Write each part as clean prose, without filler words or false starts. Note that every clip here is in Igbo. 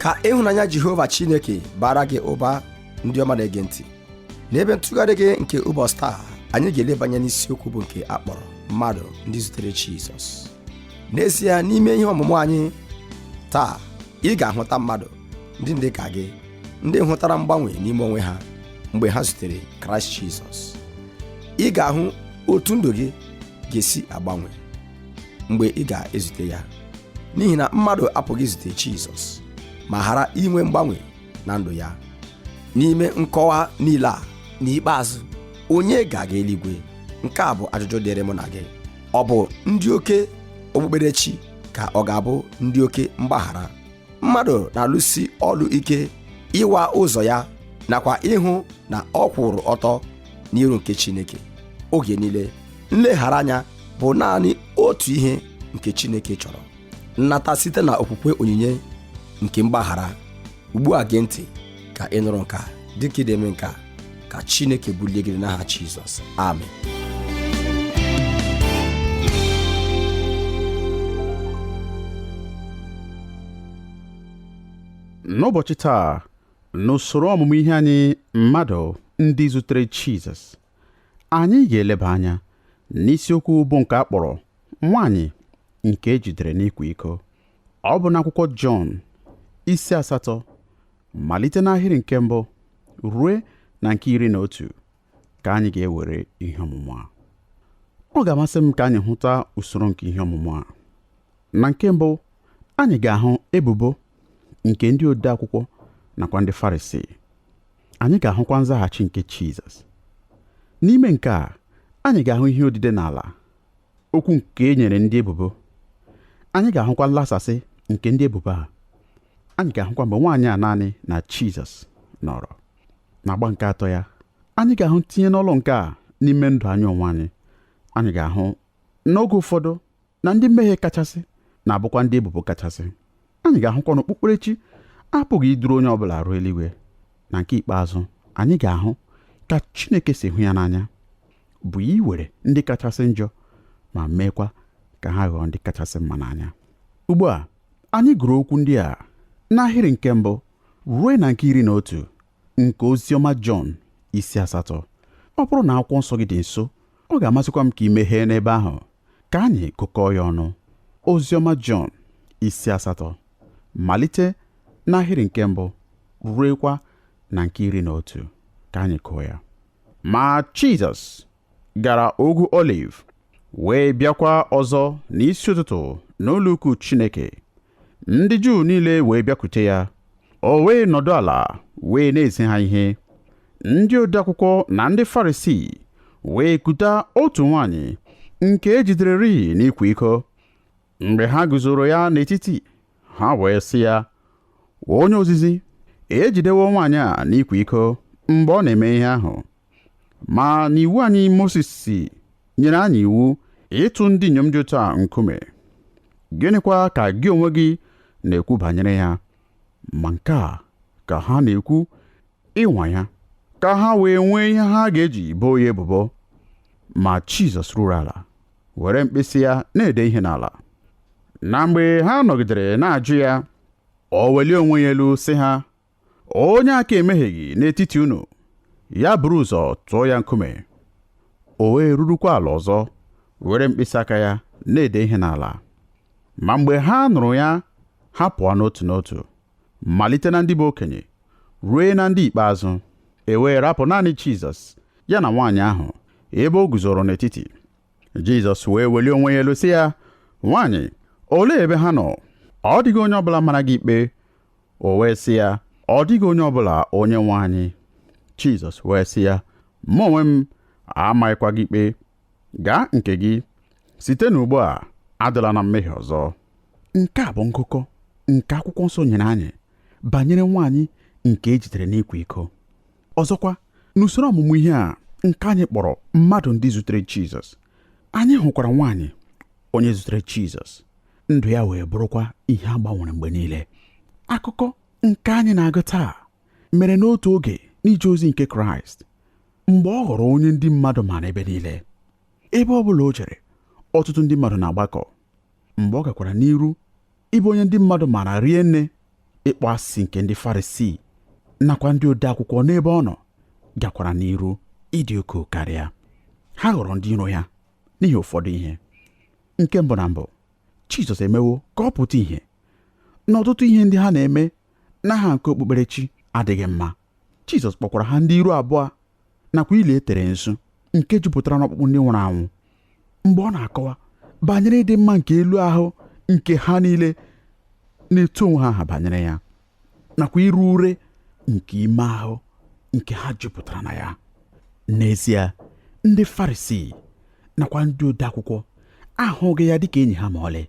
Ka ịhụnanya Jehova Chineke bara gị ụba. Ndị ọma na-ege ntị, n'ebe ntụgharị gị nke ụbọchị taa, anyị ga-elebanye n'isiokwu bụ nke a kpọrọ mmadụ ndị zutere Jizọs. N'ezie, n'ime ihe ọmụmụ anyị taa, ị ga-ahụta mmadụ ndị dị ka gị, ndị hụtara mgbanwe n'ime onwe ha mgbe ha zutere Kraịst Jizọs. Ị ga-ahụ otu ndụ gị ga-esi agbanwe mgbe ị ga-ezute ya, n'ihi na mmadụ apụghị izute Jizọs ma ghara inwe mgbanwe na ndụ ya. N'ime nkọwa niile a, n'ikpeazụ, onye ga-aga eluigwe? Nke a bụ ajụjụ dịrị mụ na gị. Ọ bụ ndị oke okpukperechi ka ọ ga-abụ ndị oke mgbaghara? Mmadụ na-alụsi ọlụ ike ịwa ụzọ ya nakwa ịhụ na ọ kwụrụ ọtọ n'iru nke Chineke oge niile. Nleghara anya bụ naanị otu ihe nke Chineke chọrọ: nnata site na okwukwe onyinye nke mgbaghara. Ugbu a, gee ntị ka ị nụrụ nke a. Dịka ị na-eme nke a, ka Chineke bulie gị n'aha Jizọs. Amen. N'ụbọchị taa, n'usoro ọmụmụ ihe anyị, mmadụ ndị zutere Jizọs, anyị ga-eleba anya n'isiokwu bụ nke a kpọrọ nwaanyị nke ejidere n'ịkwa iko. Ọ bụ n'akwụkwọ Jọn isi 8, malite n'ahịrị nke 1 rue na nke 11, ka anyị ga-ewere ihe ọmụmụ a. Ọ ga-amasị m ka anyị hụta usoro nke ihe ọmụmụ a. Na nke mbụ, anyị ga-ahụ ebubo nke ndị ode akwụkwọ nakwa ndị Farisii. Anyị ga-ahụkwa nzaghachi nke Jizọs. N'ime nke a, anyị ga-ahụ ihe odide n'ala, okwu nke e nyere ndị ebubo. Anyị ga-ahụkwa nlasasị nke ndị ebubo a. Anyị ga-ahụkwa mgbe nwaanyị a naanị na Jizọs nọrọ. N'agba nke atọ ya, anyị ga-ahụ ntinye n'ọlụ nke a n'ime ndụ anyị onwe anyị. Anyị ga-ahụ n'oge ụfọdụ na ndị mmehie kachasị na-abụkwa ndị ebubo kachasị. Anyị ga-ahụkwa na okpukperechi apụghị iduru onye ọbụla ruo eluigwe. Na nke ikpeazụ, anyị ga-ahụ ka Chineke si hụ ya n'anya, bụ iwere ndị kachasị njọ ma meekwa ka ha ghọọ ndị kachasị mma n'anya. Ugbu a, anyị gụrụ okwu ndị a n'ahịrị nke 1 ruo na nke 11 nke oziọma Jọn isi 8. Ọ bụrụ na akwụkwọ nsọ gị dị nso, ọ ga-amasịkwa m ka ị meghee n'ebe ahụ ka anyị gụkọọ ya ọnụ. Oziọma Jọn isi 8, malite n'ahịrị nke 1 ruekwa na nke 11, ka anyị gụọ ya. Ma Jizọs gara ugwu Oliv, wee bịakwa ọzọ n'isi ụtụtụ n'ụlọ ukwu Chineke. Ndị Juu niile wee bịakwute ya. O wee nọdụ ala wee na-ezi ha ihe. Ndị odeakwụkwọ na ndị Farisii wee kuta otu nwaanyị nke ejidererị n'ịkwa iko. Mgbe ha guzoro ya n'etiti, ha wee sị ya, onye ozizi, ejidewo nwaanyị a n'ịkwa iko mgbe ọ na-eme ihe ahụ. Ma n'iwu anyị Mosis si nyere anyị iwu ịtụ ndị inyom dị otu a nkume. Gịnịkwa ka gị onwe gị na-ekwu banyere ya? Ma nke a ka ha na-ekwu ịnwa ya, ka ha wee nwee ihe ha ga-eji boo ya ebubo. Ma Jizọs ruru ala, were mkpịsị ya na-ede ihe n'ala. Na mgbe ha nọgidere na-ajụ ya, o welie onwe ya elu sị ha, onye aka emehieghị n'etiti unu, ya buru ụzọ tụọ ya nkume. O wee rurukwa ala ọzọ, were mkpịsị aka ya na-ede ihe n'ala. Ma mgbe ha nụrụ ya, ha pụọ n'otu n'otu, malite na ndị bụ okenye rue na ndị ikpeazụ. E wee rapụ naanị Jizọs ya na nwaanyị ahụ ebe o guzoro n'etiti. Jizọs wee welie onwe ya elu sị ya, nwaanyị, olee ebe ha nọ? Ọ dịghị onye ọbụla mara gị ikpe? O wee sị ya, ọ dịghị onye ọbụla, onye nwe anyị. Jizọs wee sị ya, mụ onwe m amaghịkwa gị ikpe. Gaa nke gị, site n'ugbu a adịla na mmehie ọzọ. Nke a bụ ngụkọ nke akwụkwọ nsọ nyere anyị banyere nwaanyị nke ejidere n'ịkwa iko. Ọzọkwa, n'usoro ọmụmụ ihe a nke anyị kpọrọ mmadụ ndị zutere Jizọs, anyị hụkwara nwaanyị onye zutere Jizọs, ndụ ya wee bụrụkwa ihe a gbanwere mgbe niile. Akụkọ nke anyị na-agụ taa mere n'otu oge n'ije ozi nke Kraịst, mgbe ọ ghọrọ onye ndị mmadụ maara ebe niile. Ebe ọ bụla o jere, ọtụtụ ndị mmadụ na-agbakọ. Mgbe ọ gakwara n'iru ịbụ onye ndị mmadụ maara rie nne, Ịkpọ asị nke ndị Farisii nakwa ndị ode akwụkwọ n'ebe ọ nọ gakwara n'iru ịdị ukwuu karịa. Ha ghọrọ ndị iro ya n'ihi ụfọdụ ihe. Nke mbụ na mbụ, Jizọs emewo ka ọ pụta ìhè na ọtụtụ ihe ndị ha na-eme n'aha nke okpukperechi adịghị mma. Jizọs kpọkwara ha ndị iru abụọ nakwa ili e tere nsu nke jupụtara n'ọkpụkpụ ndị nwụrụ anwụ. Mgbe ọ na-akọwa banyere ịdị mma nke elu ahụ nke ha niile na-etu onwe ha aha banyere ya nakwa ire ure nke ime ahụ nke ha jupụtara na ya. N'ezie, ndị Farisii nakwa ndị ode akwụkwọ ahụghị ya dịka enyi ha ma ọlị.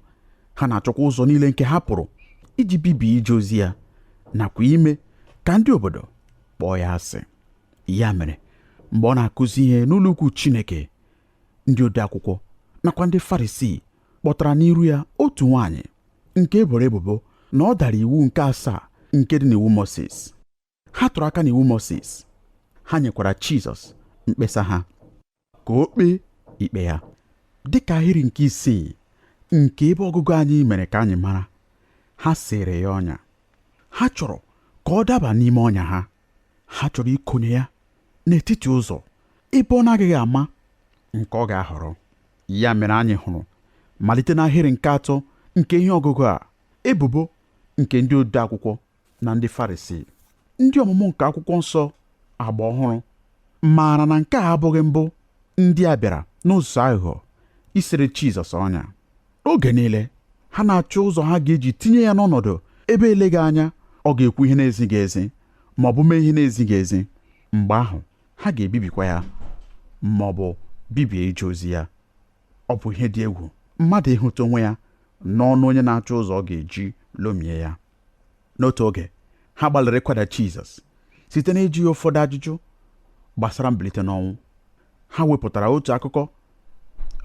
Ha na-achọkwa ụzọ niile nke ha pụrụ iji bibie ije ozi ya nakwa ime ka ndị obodo kpọọ ya asị. Ya mere, mgbe ọ na-akụzi ihe n'ụlọ ukwu Chineke, ndị ode akwụkwọ nakwa ndị Farisii kpọtara n'iru ya otu nwaanyị nke e boro ebubo na ọ dara iwu nke asaa nke dị n'iwu Mosis. Ha tụrụ aka n'iwu Mosis, ha nyekwara Jizọs mkpesa ha ka o kpee ikpe ya. Dịka ahịrị nke isii nke ebe ọgụgụ anyị mere ka anyị mara, ha sịrị ya ọnya. Ha chọrọ ka ọ daba n'ime ọnya ha. Ha chọrọ ikonye ya n'etiti ụzọ ebe ọ na-agaghị ama nke ọ ga-ahọrọ. Ya mere anyị hụrụ malite n'ahịrị nke atọ nke ihe ọgụgụ a, ebubo nke ndị ode akwụkwọ na ndị Farisii. Ndị ọmụmụ nke akwụkwọ nsọ agba ọhụrụ maara na nke a abụghị mbụ ndị a bịara n'ụzọ aghụghọ isere Jizọs ọnya. Oge niile ha na-achọ ụzọ ha ga-eji tinye ya n'ọnọdụ ebe eleghị anya ọ ga-ekwu ihe na-ezighị ezi ma ọ bụ mee ihe na-ezighị ezi. Mgbe ahụ ha ga-ebibikwa ya ma ọ bụ bibie ije ozi ya. Ọ bụ ihe dị egwu mmadụ ịhụta onwe ya n'ọnụ onye na-achọ ụzọ ọ ga-eji lomie ya. N'otu oge, ha gbalịrị ịkwada Jizọs site n'ịjụ ya ụfọdụ ajụjụ gbasara mbilite n'ọnwụ. Ha wepụtara otu akụkọ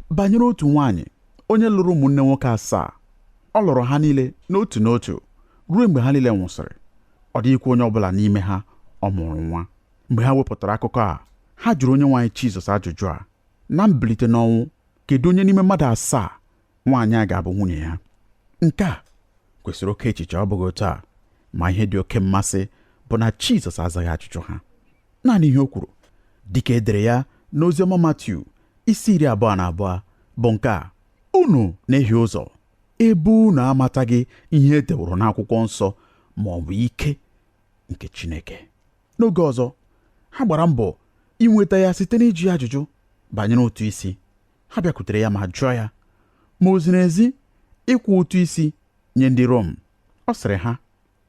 banyere otu nwaanyị onye lụrụ ụmụnne nwoke asaa. Ọ lụrụ ha niile n'otu n'otu ruo mgbe ha niile nwụsịrị. Ọ dịghịkwa onye ọ bụla n'ime ha ọ mụrụ nwa. Mgbe ha wepụtara akụkọ a, ha jụrụ onye nwaanyị Jizọs ajụjụ a: na mbilite n'ọnwụ, kedu onye n'ime mmadụ asaa nwaanyị a ga-abụ nwunye ya? Nke a kwesịrị oke echiche, ọ bụghị otu a? Ma ihe dị oke mmasị bụ na Jizọs azaghị ajụjụ ha. Naanị ihe o kwuru, dịka e dere ya n'oziọma Matiu isi 22 bụ nke a: unu na-ehie ụzọ, ebe unu amataghị ihe e deworo n'akwụkwọ nsọ ma ọ bụ ike nke Chineke. N'oge ọzọ, ha gbara mbọ inweta ya site n'ịjụ ya ajụjụ banyere ụtụ isi. Ha bịakwutere ya ma jụọ ya ma o ziri ezi ịkwụ ụtụ isi nye ndị Rom. Ọ sịrị ha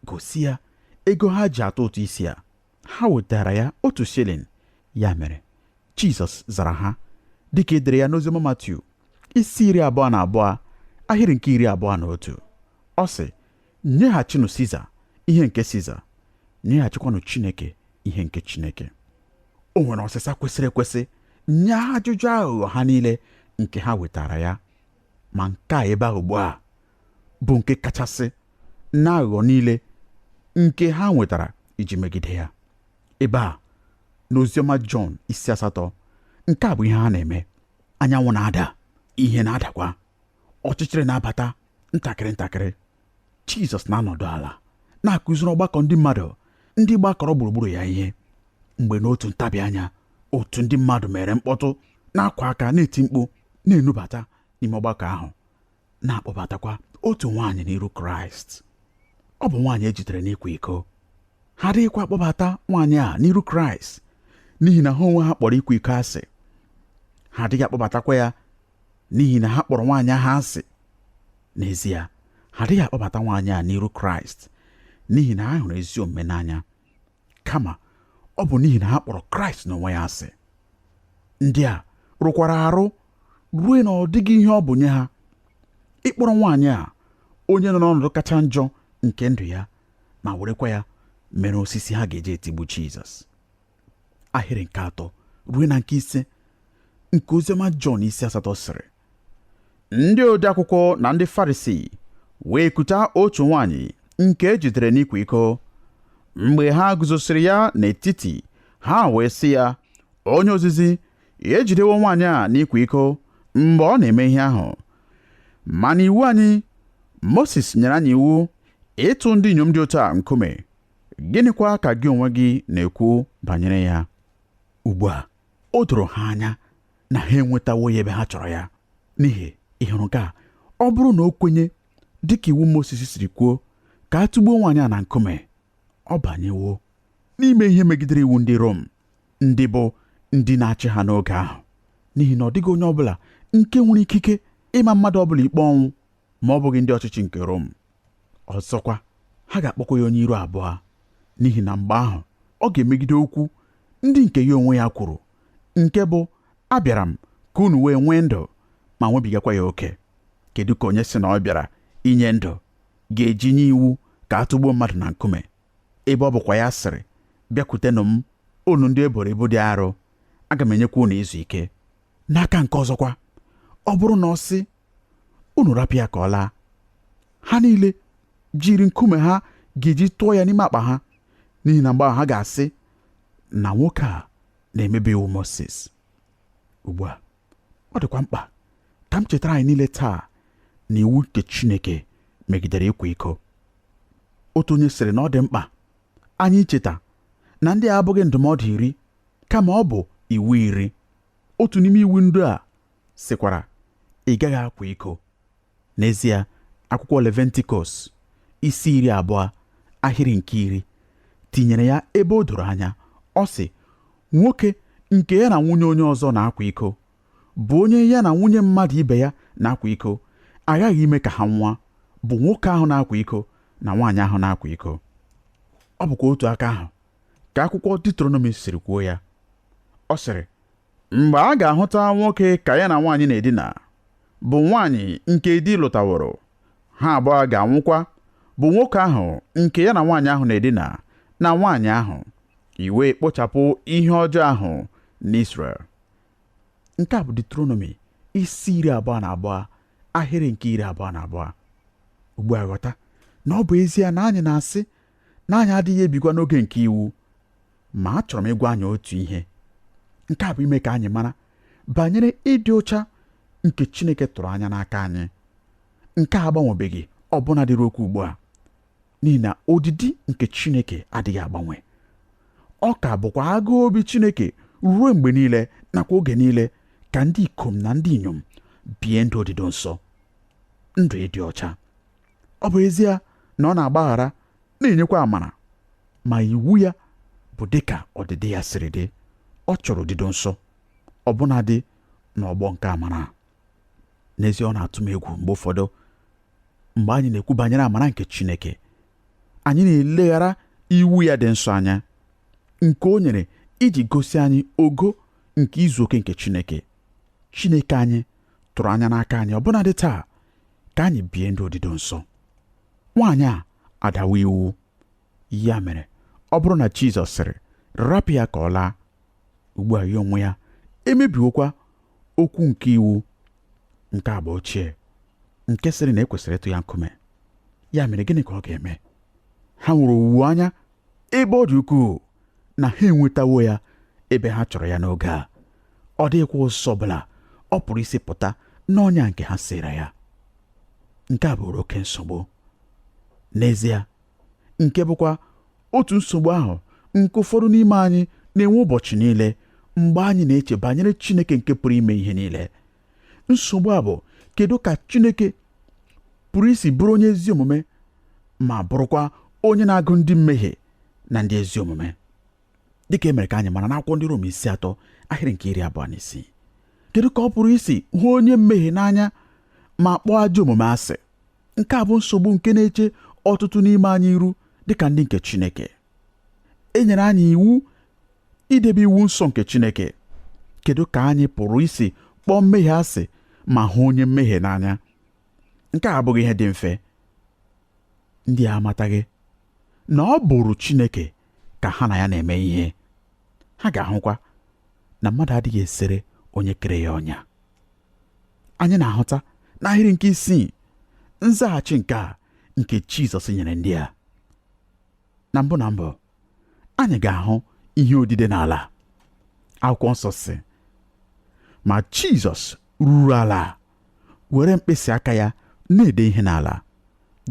gosi ya ego ha ji atụ ụtụ isi a. Ha wetara ya otu shilling. Ya mere, Jizọs zara ha dịka e dere ya n'oziọma Matiu isi 22 ahịrị nke 21. Ọ sị, nyeghachinụ Siza ihe nke Siza, nyeghachikwanụ Chineke ihe nke Chineke. O nwere ọsịsa kwesịrị ekwesị nye ajụjụ aghụghọ ha niile nke ha wetara ya. Ma nke a ebe a ugbu a bụ nke kachasị na aghụghọ niile nke ha nwetara iji megide ya. Ebe a n'oziọma Jọn isi 8, nke a bụ ihe ha na-eme. Anyanwụ na-ada, ihe na-adakwa, ọchịchịrị na-abata ntakịrị ntakịrị. Jizọs na-anọdụ ala na-akụziri ọgbakọ ndị mmadụ ndị gbakọrọ gburugburu ya ihe, mgbe n'otu ntabi anya otu ndị mmadụ mere mkpọtụ na-akwa aka na-eti mkpu na-enubata n'ime ọgbakọ ahụ, na-akpọbatakwa otu nwaanyị n'iru Kraịst. Ọ bụ nwaanyị e jidere n'ịkwa iko. Ha adịghịkwa akpọbata nwaanyị a n'iru Kraịst n'ihi na ha onwe ha kpọrọ ịkwa iko asị. Ha adịghị akpọbatakwa ya n'ihi na ha kpọrọ nwaanyị ahụ asị. N'ezie, ha adịghị akpọbata nwaanyị a n'iru Kraịst n'ihi na ha hụrụ ezi omume n'anya, kama ọ bụ n'ihi na ha kpọrọ Kraịst n'onwe ya asị. Ndị a rụkwara arụ ruo na ọ dịghị ihe ọ bụ nye ha ịkpọrọ nwaanyị a onye nọ n'ọnọdụ kacha njọ nke ndụ ya ma werekwa ya mere osisi ha ga-eji etigbu Jizọs. Ahịrị nke 3 ruo na nke 5 nke oziọma Jọn isi 8 sịrị, ndị ode akwụkwọ na ndị Farisii wee kuta otu nwaanyị nke e jidere n'ịkwa iko. Mgbe ha guzosiri ya n'etiti, ha wee sị ya, onye ozizi, ejidewo nwaanyị a n'ịkwa iko mgbe ọ na-eme ihe ahụ. Ma n'iwu anyị, Mosis nyere anyị iwu Ịtụ ndị inyom dị otu a nkume, gịnịkwa ka gị onwe gị na-ekwu banyere ya? Ugbu a o doro ha anya na ha enwetawo ya ebe ha chọrọ ya. N'ihi ị hụrụ nke a, ọ bụrụ na o kwenye dịka iwu Mozis siri kwuo ka a tụgbuo nwaanyị a na nkume, ọ banyewo n'ime ihe megidere iwu ndị Rom, ndị bụ ndị na-achị ha n'oge ahụ, n'ihi na ọ dịghị onye ọbụla nke nwere ikike ịma mmadụ ọbụla ikpe ọnwụ ma ọ bụghị ndị ọchịchị nke Rom. Ọzọkwa, ha ga-akpọkwa ya onye iru abụọ, n'ihi na mgbe ahụ ọ ga-emegide okwu ndị nke ya onwe ya kwuru, nke bụ, abịara m ka unu wee nwee ndụ ma nwebigakwa ya oke. Kedu ka onye sị na ọ bịara inye ndụ ga-eji nye iwu ka a tụgbuo mmadụ na nkume, ebe ọ bụkwa ya sịrị, bịakwutenụ m unu ndị e boro ibu dị arọ, aga m enyekwa unu izu ike. N'aka nke ọzọkwa, ọ bụrụ na ọ sị unu rapụ ya ka ọ laa, ha niile jiri nkume ha ga-eji tụọ ya n'ime akpa ha, n'ihi na mgbe ahụ ha ga-asị na nwoke a na-emebi iwu Mozis. Ugbu a, ọ dịkwa mkpa ka m chetara anyị niile taa na iwu nke Chineke megidere ịkwa iko. Otu onye sịrị na ọ dị mkpa anyị icheta na ndị a abụghị ndụmọdụ iri, kama ọ bụ iwu iri. Otu n'ime iwu ndị a sịkwara, ị gaghị akwa iko. N'ezie, akwụkwọ Levitikọs isi 20 ahịrị nke 10 tinyere ya ebe o doro anya. Ọ sị, nwoke nke ya na nwunye onye ọzọ na-akwa iko, bụ onye ya na nwunye mmadụ ibe ya na-akwa iko, aghaghị ime ka ha nwụọ, bụ nwoke ahụ na-akwa iko na nwaanyị ahụ na-akwa iko. Ọ bụkwa otu aka ahụ ka akwụkwọ Deuteronomy siri kwuo ya. Ọ sịrị, mgbe a ga-ahụta nwoke ka ya na nwaanyị na-edina, bụ nwaanyị nke di lụtaworo, ha abụọ ga-anwụkwa, bụ nwoke ahụ nke ya na nwaanyị ahụ na-edina na nwaanyị ahụ, i wee kpochapụ ihe ọjọọ ahụ n'Israel. Nke a bụ Deuteronomy isi 22 ahịrị nke 22. Ugbu a ghọta na ọ bụ ezie na anyị na-asị na anyị adịghị ebikwa n'oge nke iwu, ma achọrọ m ịgwa anyị otu ihe. Nke a bụ ime ka anyị mara banyere ịdị ọcha nke Chineke tụrụ anya n'aka anyị. Nke a agbanwebeghị ọbụna dịrị okwu ugbu a, n'ihi na odidi nke Chineke adịghị agbanwe. Ọ ka bụkwa agụụ obi Chineke ruo mgbe niile nakwa oge niile ka ndị ikom na ndị inyom bie ndụ odido nsọ, ndụ ịdị ọcha. Ọ bụ ezie na ọ na-agbaghara na-enyekwa amara, ma iwu ya bụ dịka ọdịdị ya siri dị. Ọ chọrọ odido nsọ, ọbụnadị n'ọgbọ nke amara. N'ezie, ọ na-atụ m egwu mgbe ụfọdụ mgbe anyị na-ekwu banyere amara nke Chineke, anyị na-eleghara iwu ya dị nsọ anya, nke o nyere iji gosi anyị ogo nke izu oke nke Chineke. Chineke anyị tụrụ anya n'aka anyị ọbụnadị taa ka anyị bie ndụ odido nsọ. Nwaanyị a adawo iwu. Ya mere, ọ bụrụ na Jizọs sịrị, rapụ ya ka ọ laa, ugbu a ya onwe ya emebiwokwa okwu nke iwu nke agba ochie nke sịrị na e kwesịrị ịtụ ya nkume. Ya mere, gịnị ka ọ ga-eme? Ha nwere owuwe anya ebe ọ dị ukwuu na ha enwetawo ya ebe ha chọrọ ya n'oge a. Ọ dịghịkwa ụzọ ọbụla ọ pụrụ isi pụta n'ọnya nke ha sịra ya. Nke a bụrụ oke nsogbu. N'ezie, nke bụkwa otu nsogbu ahụ nke ụfọdụ n'ime anyị na-enwe ụbọchị niile mgbe anyị na-eche banyere Chineke nke pụrụ ime ihe niile. Nsogbu a bụ, kedu ka Chineke pụrụ isi bụrụ onye ezi omume ma bụrụkwa onye na-agụ ndị mmehie na ndị ezi omume? Dịka e mere ka anyị mara n'akwụkwọ ndị Rom isi 3 ahịrị nke 26. Kedu ka ọ pụrụ isi hụ onye mmehie n'anya ma kpọọ ajọ omume asị? Nke a bụ nsogbu nke na-eche ọtụtụ n'ime anyị iru dịka ndị nke Chineke. E nyere anyị iwu idebe iwu nsọ nke Chineke. Kedu ka anyị pụrụ isi kpọọ mmehie asị ma hụ onye mmehie n'anya? Nke a abụghị ihe dị mfe. Ndị a amataghị na ọ bụrụ Chineke ka ha na ya na-eme ihe. Ha ga-ahụkwa na mmadụ adịghị esere onye kere ya ọnya. Anyị na-ahụta n'ahịrị nke 6 nzaghachi nke a nke Jizọs nyere ndị a. Na mbụ na mbụ, anyị ga-ahụ ihe odide n'ala. Akwụkwọ nsọ sị, ma Jizọs ruru ala were mkpịsị aka ya na-ede ihe n'ala,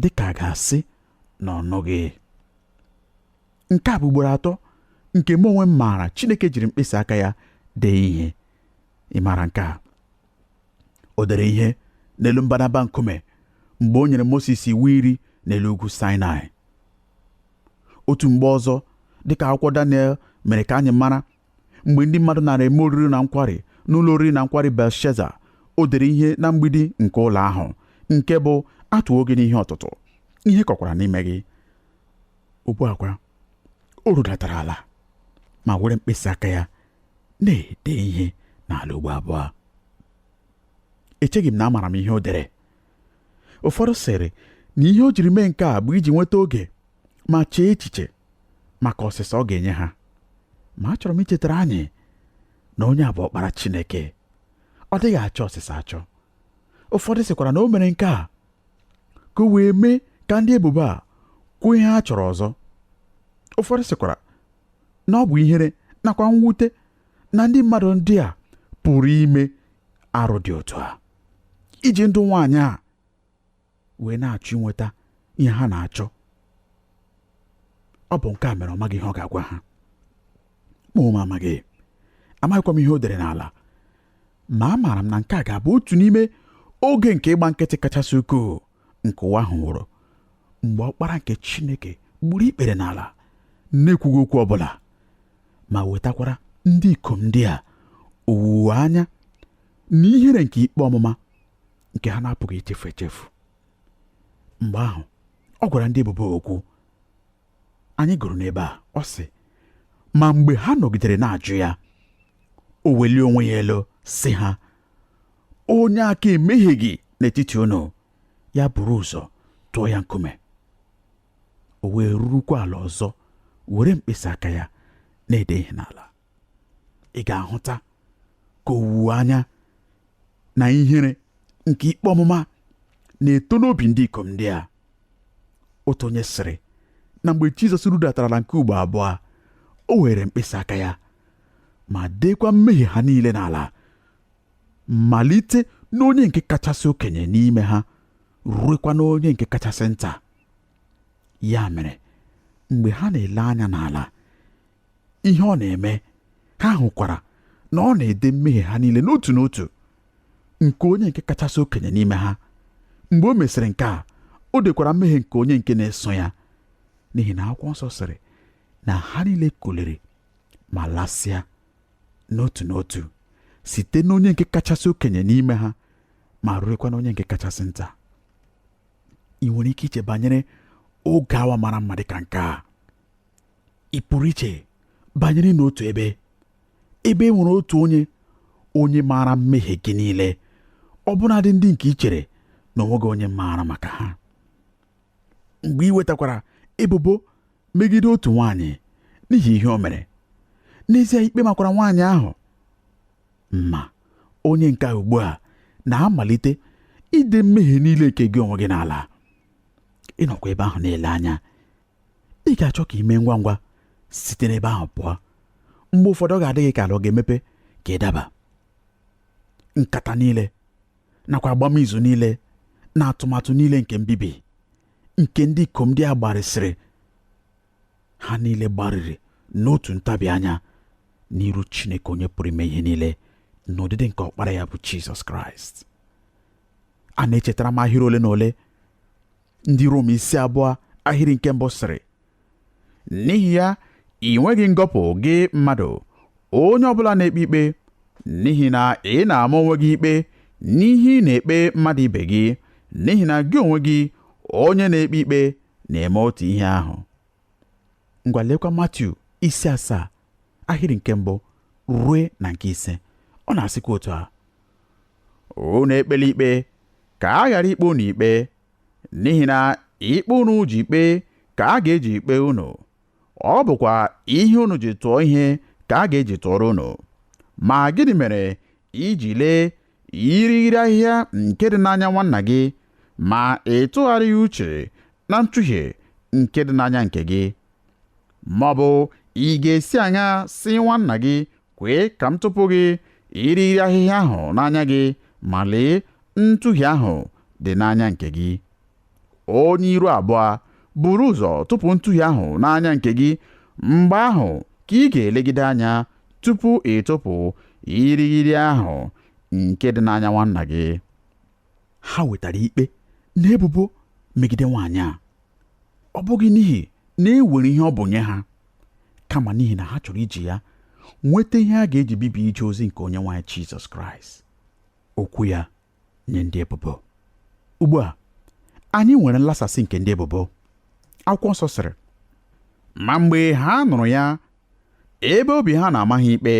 dị ka a ga-asị na ọ nụghị. Nke a bụ ugboro atọ nke mụ onwe m maara Chineke jiri mkpịsị aka ya dee ihe. Ị maara nke a? O dere ihe n'elu mbadamba nkume mgbe o nyere Moses iwu iri n'elu ugwu Sinai. Otu mgbe ọzọ, dịka akwụkwọ Daniel mere ka anyị mara, mgbe ndị mmadụ nara eme oriri na nkwari n'ụlọ oriri na nkwari Belshaza, o dere ihe na mgbidi nke ụlọ ahụ, nke bụ atụwo gị n'ihe ọtụtụ, ihe kọkwara n'ime gị. Ugbu a kwa, o rudatara ala ma were mkpịsị aka ya na-ede ihe n'ala ugbo abụọ. Echeghị m na amaara m ihe o dere. Ụfọdụ sịrị na ihe o jiri mee nke a bụ iji nweta oge ma chee echiche maka ọsịsa ọ ga-enye ha. Ma achọrọ m ichetara anyị na onye a bụ ọkpara Chineke. Ọ dịghị achọ ọsịsa achọ. Ụfọdụ sịkwara na o mere nke a ka o wee mee ka ndị ebubo a kwuo ihe ha chọrọ ọzọ. Ụfọdụ sịkwara na ọ bụ ihere nakwa mwute na ndị mmadụ ndị a pụrụ ime arụ dị otu a, iji ndụ nwaanyị a wee na-achọ inweta ihe ha na-achọ. Ọ bụ nke a mere ọ maghị ihe ọ ga-agwa ha. Ma ụmụ amaghị, amaghịkwa m ihe o dere n'ala, ma amaara m na nke a ga-abụ otu n'ime oge nke ịgba nkịtị kachasị ukwuu nke ụwa ahụ hụrụ, mgbe ọkpara nke Chineke gburu ikpere n'ala na-ekwughị okwu ọbụla, ma wetakwara ndị ikom ndị a owuwe anya na ihere nke ikpe ọmụma nke ha na-apụghị ichefu echefu. Mgbe ahụ ọ gwara ndị ebubo okwu. Anyị gụrụ n'ebe a, ọ sị, ma mgbe ha nọgidere na-ajụ ya, o welie onwe ya elu sị ha, onye aka emehieghị n'etiti unu, ya buru ụzọ tụọ ya nkume. O wee rurukwa ala ọzọ, were mkpịsị aka ya na-ede ihe n'ala. Ị ga-ahụta ka owuwe anya na ihere nke ikpe ọmụma na-eto n'obi ndị ikom ndị a. Otu onye sịrị na mgbe Jizọs rudatarala nke ugbo abụọ, o were mkpịsị aka ya ma deekwa mmehie ha niile n'ala, malite n'onye nke kachasị okenye n'ime ha ruekwa n'onye nke kachasị nta. Ya mere, mgbe ha na-ele anya n'ala ihe ọ na-eme, ha hụkwara na ọ na-ede mmehie ha niile n'otu n'otu nke onye nke kachasị okenye n'ime ha. Mgbe o mesịrị nke a, o dekwara mmehie nke onye nke na-eso ya, n'ihi na akwụkwọ nsọ sịrị na ha niile kuliri ma lasịa n'otu n'otu, site n'onye nke kachasị okenye n'ime ha ma ruekwa n'onye nke kachasị nta. Ị nwere ike iche banyere oge awa mara mma dịka nke a? Ị pụrụ iche banyere n'otu ebe ebe e nwere otu onye onye maara mmehie gị niile, ọbụnadị ndị nke i chere na onweghị onye maara maka ha. Mgbe ị wetakwara ebubo megide otu nwaanyị n'ihi ihe o mere, n'ezie ikpe makwara nwaanyị ahụ. Ma onye nke a ugbu a na-amalite ide mmehie niile nke gị onwe gị n'ala. Ị nọkwa ebe ahụ na-ele anya. Ị ga-achọ ka ị mee ngwa ngwa site n'ebe ahụ pụọ. Mgbe ụfọdụ ọ ga-adị gị ka ala ọ ga-emepe ka ị daba. Nkata niile nakwa agbamizu niile na atụmatụ niile nke mbibi nke ndị ikom ndị a gbarịsịrị, ha niile gbarịrị n'otu ntabi anya n'iru Chineke onye pụrụ ime ihe niile n'ụdịdị nke ọkpara ya bụ Jizọs Kraịst. A na-echetara m ahịrị ole na ole. Ndị Rom isi 2 ahịrị nke mbụ sịrị, n'ihi ya ị nweghị ngọpụ gị mmadụ, onye ọbụla na-ekpe ikpe, n'ihi na ị na-ama onwe gị ikpe n'ihe ị na-ekpe mmadụ ibe gị, n'ihi na gị onwe gị onye na-ekpe ikpe na-eme otu ihe ahụ. Ngwa lekwa Matiu isi 7 ahịrị nke mbụ rue na nke 5. Ọ na-asịkwa otu a, unu ekpela ikpe ka a ghara ikpe unu ikpe, n'ihi na ikpe unu ji ikpe ka a ga-eji ikpe unu, ọ bụkwa ihe unu ji tụọ ihe ka a ga-eji tụọrọ unu. Ma gịnị mere iji lee irighiri ahịhịa nke dị n'anya nwanna gị, ma ị tụgharịghị uche na ntụhie nke dị n'anya nke gị? Ma ọ bụ ị ga-esi aṅa sị nwanna gị, kwee ka m tụpụ gị irighiri ahịhịa ahụ n'anya gị, ma lee ntụhie ahụ dị n'anya nke gị? Onye iru abụọ, Buru ụzọ tụpụ ntụhie ahụ n'anya nke gị, mgbe ahụ ka ị ga-elegide anya tupu ị tụpụ irighiri ahụ nke dị n'anya nwanna gị. Ha wetara ikpe na ebubo megide nwaanyị a, ọ bụghị n'ihi na e nwere ihe ọ bụ nye ha, kama n'ihi na ha chọrọ iji ya nweta ihe a ga-eji bibie ije ozi nke Onyenwe anyị Jizọs Kraịst. Okwu ya nye ndị ebubo. Ugbu a, anyị nwere nlasasị nke ndị ebubo. Akwụkwọ nsọ sịrị, ma mgbe ha nụrụ ya, ebe obi ha na-ama ha ikpe,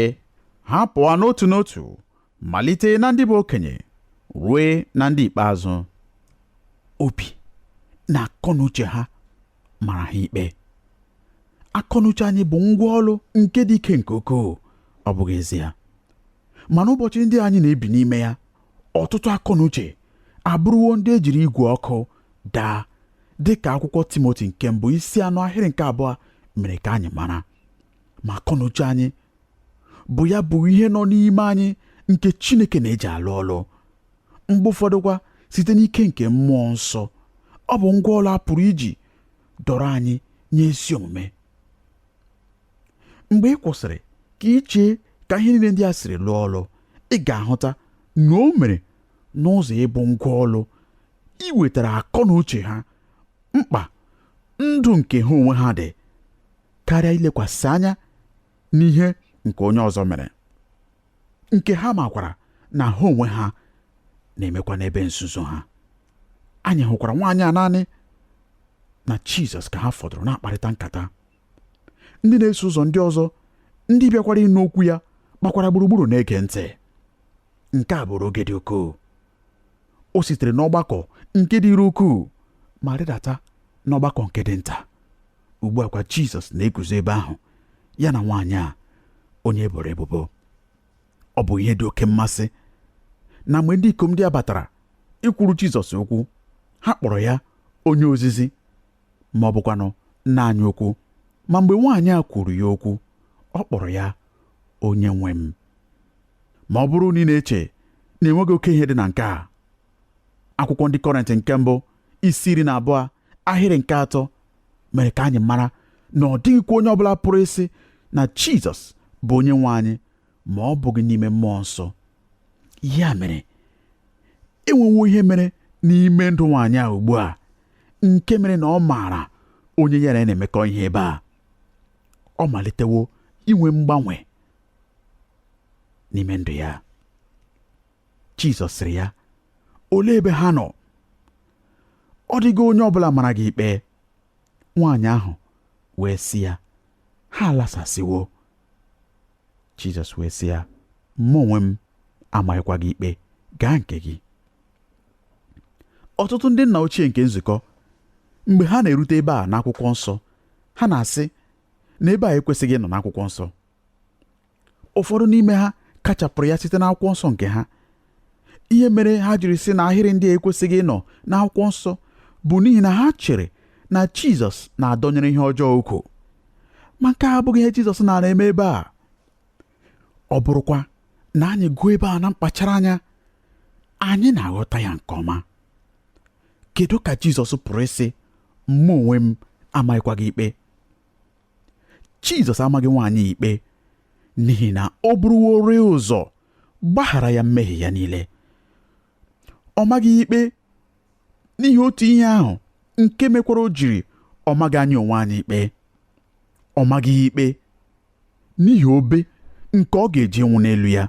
ha pụọ n'otu n'otu, malite na ndị bụ okenye rue na ndị ikpeazụ. Obi na akọnuche ha mara ha ikpe. Akọnuche anyị bụ ngwa ọlụ nke dị ike nke ukwuu, ọ bụghị ezie? Ma n'ụbọchị ndị anyị na-ebi n'ime ya, ọtụtụ akọnuche abụrụwo ndị e jiri igwe ọkụ daa, dị ka akwụkwọ Timoti nke mbụ isi 4 ahịrị nke 2 mere ka anyị mara. Ma akọnuche anyị bụ ya bụ ihe nọ n'ime anyị nke Chineke na-eji alụ ọlụ, mgbe ụfọdụ kwa site n'ike nke mmụọ nsọ. Ọ bụ ngwa ọlụ a pụrụ iji dọrọ anyị nye ezi omume. Mgbe ị kwụsịrị ka ị chee ka ihe niile ndị a siri lụọ ọlụ, ị ga-ahụta na o mere n'ụzọ ịbụ ngwa ọlụ iwetara akọ na uche ha mkpa ndụ nke ha onwe ha dị, karịa ilekwasị anya n'ihe nke onye ọzọ mere, nke ha makwara na ha onwe ha na-emekwa n'ebe nzuzo ha. Anyị hụkwara nwaanyị a naanị na Jizọs ka ha fọdụrụ na-akparịta nkata. Ndị na-eso ụzọ ndị ọzọ ndị bịakwara ịnụ okwu ya gbakwara gburugburu na-ege ntị. Nke a bụrụ oge dị ukwuu. O sitere n'ọgbakọ nke dịrị ukwuu ma rịdata n'ọgbakọ nke dị nta. Ugbu a kwa Jizọs na-eguzo ebe ahụ, ya na nwaanyị a onye e boro ebubo. Ọ bụ ihe dị oke mmasị na mgbe ndị ikom ndị a batara ikwuru Jizọs okwu, ha kpọrọ ya onye ozizi ma ọ bụkwanụ nna anyị ukwu. Ma mgbe nwaanyị a kwuru ya okwu, ọ kpọrọ ya onye nwe m. Ma ọ bụrụ na ị na-eche na enweghị oke ihe dị na nke a, akwụkwọ ndị Kọrịntị nke mbụ isi 12 ahịrị nke 3 mere ka anyị mara na ọ dịghịkwa onye ọbụla pụrụ ịsị na Jizọs bụ onye nwe anyị ma ọ bụghị n'ime mmụọ nsọ. Ya mere, enwewo ihe mere n'ime ndụ nwaanyị a ugbu a nke mere na ọ maara onye ya na ya na-emekọ ihe ebe a. Ọ malitewo inwe mgbanwe n'ime ndụ ya. Jizọs sịrị ya, olee ebe ha nọ? Ọ dịghị onye ọbụla mara gị ikpe. Nwaanyị ahụ wee sị ya, ha alasasịwo. Jizọs wee sị ya, mụ onwe m amaghịkwa gị ikpe, gaa nke gị. Ọtụtụ ndị nna ochie nke nzukọ, mgbe ha na-erute ebe a n'akwụkwọ nsọ, ha na-asị na ebe a ekwesịghị ịnọ n'akwụkwọ nsọ. Ụfọdụ n'ime ha kachapụrụ ya site n'akwụkwọ nsọ nke ha. Ihe mere ha jiri sị na ahịrị ndị a ekwesịghị ịnọ n'akwụkwọ nsọ bụ n'ihi na ha chere na Jizọs na-adọnyere ihe ọjọọ ukwu. Ma nke a abụghị ihe Jizọs na-eme ebe a. Ọ bụrụkwa na anyị gụọ ebe a na mkpachara anya, anyị na-aghọta ya nke ọma. Kedu ka Jizọs pụrụ ịsị, mụ onwe m amaghịkwa gị ikpe? Jizọs amaghị nwaanyị ikpe n'ihi na o buruworị ụzọ gbaghara ya mmehie ya niile. Ọ maghị ikpe n'ihi otu ihe ahụ nke mekwara o jiri ọ maghị anyị onwe anyị ikpe. Ọ maghị ikpe n'ihi obe nke ọ ga-eji nwụ n'elu ya,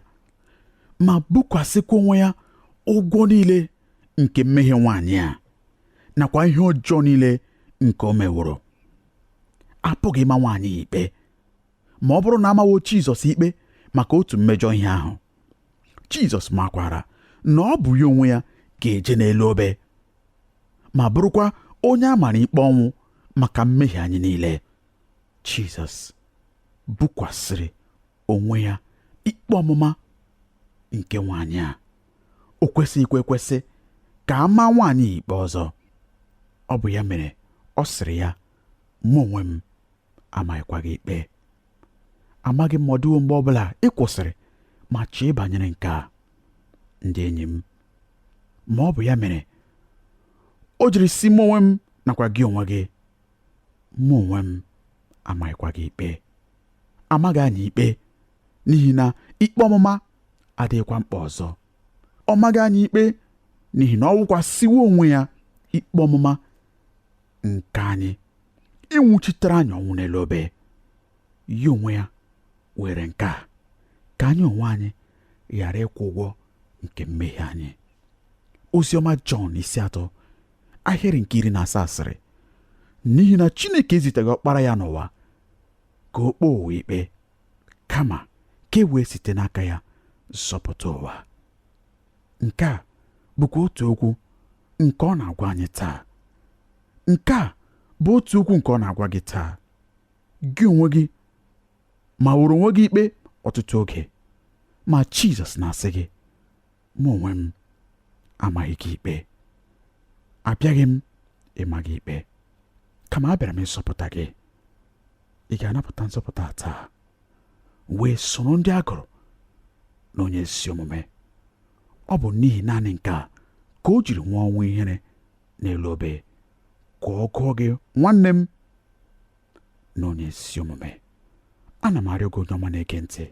ma bukwasịkwa onwe ya ụgwọ niile nke mmehie nwaanyị a nakwa ihe ọjọọ niile nke o meworo. Apụghị ịma nwaanyị ikpe ma ọ bụrụ na amawo Jizọs ikpe maka otu mmejọ ihe ahụ. Jizọs makwara na ọ bụ ya onwe ya ga-eje n'elu obe ma bụrụkwa onye a mara ikpe ọnwụ maka mmehie anyị niile. Jizọs bukwasịrị onwe ya ikpe ọmụma nke nwaanyị a. O kwesịghịkwa ekwesị ka a maa nwaanyị ikpe ọzọ. Ọ bụ ya mere ọ sịrị ya, mụ onwe m amaghịkwa gị ikpe. Amaghị m ma ọ dịwo mgbe ọbụla ị kwụsịrị ma chee banyere nke a, ndị enyi m. Ma ọ bụ ya mere o jiri si mụ onwe m nakwa gị onwe gị, Mụ onwe m amaghịkwa gị ikpe. Amaghị anyị ikpe, n'ihi na ikpe ọmụma adịghịkwa mkpa ọzọ. Ọ maghị anyị ikpe n'ihi na ọ wụkwasịwo onwe ya ikpe ọmụma nke anyị, ịnwụchitere anyị ọnwụ n'elu obe. Ya onwe ya were nke a ka anyị onwe anyị ghara ịkwụ ụgwọ nke mmehie anyị. Oziọma Jọn isi 3 ahịrị nke 17 sịrị, n'ihi na Chineke eziteghị ọkpara ya n'ụwa ka o kpee ụwa ikpe, kama ka e wee site n'aka ya zọpụta ụwa. Nke a bụkwa otu okwu nke ọ na-agwa anyị taa. Nke a bụ otu okwu nke ọ na-agwa gị taa. Gị onwe gị ma were onwe gị ikpe ọtụtụ oge, ma Jizọs na-asị gị, mụ onwe m amaghị gị ikpe. Abịaghị m ịma gị ikpe, kama abịara m ịzọpụta gị. Ị ga-anapụta nzọpụta taa wee soro ndị a gụrụ na onye ezi omume. Ọ bụ n'ihi naanị nke a ka o jiri nwụọ ọnwụ ihere n'elu obe, ka ọ gụọ gị nwanne m na onye ezi omume. Ana m arịọ gị onye ọma na-ege ntị,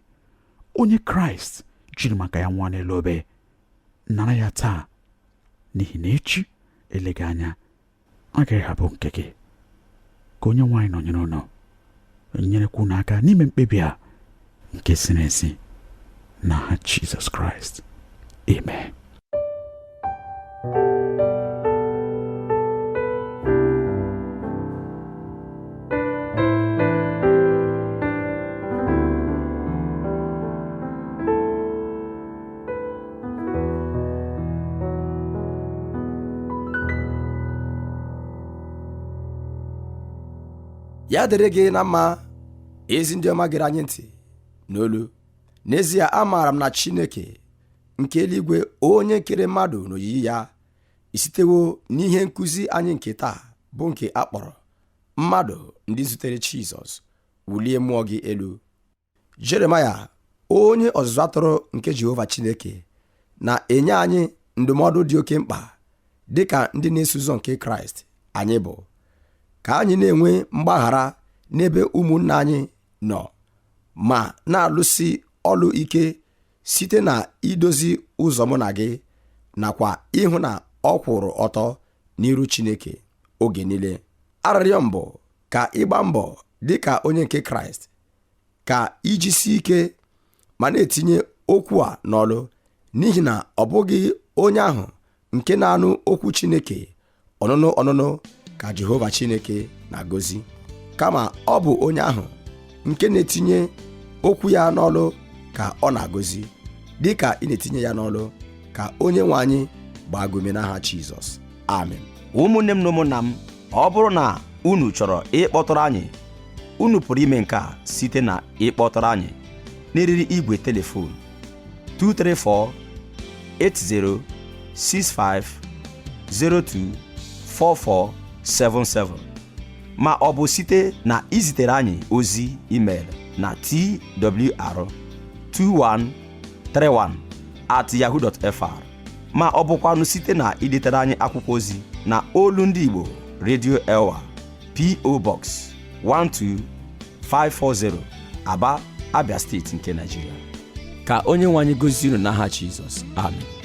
onye Kraịst jiri maka ya nwụọ n'elu obe, nara ya taa, n'ihi na echi eleghị anya agaghị abụ nke gị. Ka onye nwaanyị nọnyere ụnụ, nyerekwa unu aka n'ime mkpebi a nke ziri ezi n'aha Jizọs Kraịst. Amen. Ya dịrị gị na mma, ezi ndị ọma gere anyị ntị n'olu. N'ezie amaara m na Chineke nke eluigwe, onye kere mmadụ n'oyiyi ya, esitewo n'ihe nkụzi anyị nke taa bụ nke a kpọrọ mmadụ ndị zutere Jizọs wulie mmụọ gị elu. Jeremaya, onye ọzụzụ atụrụ nke Jehova Chineke, na-enye anyị ndụmọdụ dị oke mkpa dị ka ndị na-eso ụzọ nke Kraịst anyị bụ, ka anyị na-enwe mgbaghara n'ebe ụmụnne anyị nọ ma na-alụsi ọlụ ike site na idozi ụzọ mụ na gị nakwa ịhụ na ọ kwụrụ ọtọ n'iru Chineke oge niile. Arịrịọ m bụ ka ịgba mbọ dị ka onye nke Kraịst, ka ijisi ike ma na-etinye okwu a n'ọlụ, n'ihi na ọ bụghị onye ahụ nke na-anụ okwu Chineke ọnụnụ ọnụnụ ka Jehova Chineke na-agọzi, kama ọ bụ onye ahụ nke na-etinye okwu ya n'ọlụ ka ọ na-agọzi. Dị ka ị na-etinye ya n'ọlụ, ka onye nwe anyị gbaa gị ume n'aha Jizọs. Amen. Ụmụnne m na ụmụnna m, ọ bụrụ na unu chọrọ ịkpọtụrụ anyị, unu pụrụ ime nke a site na ịkpọtụrụ anyị n'eriri igwe telefon 234 80 65 02 4477 ma ọ bụ site na izitere anyị ozi email na twr2131@yahoo.fr ma ọ bụkwanụ site na idetere anyị akwụkwọ ozi na Olu Ndị Igbo Radio Elwa, P.O. Box 12540, Aba, Abia Steeti nke Nigeria. Ka onye nwe anyị gozie unu n'aha Jizọs. Amen.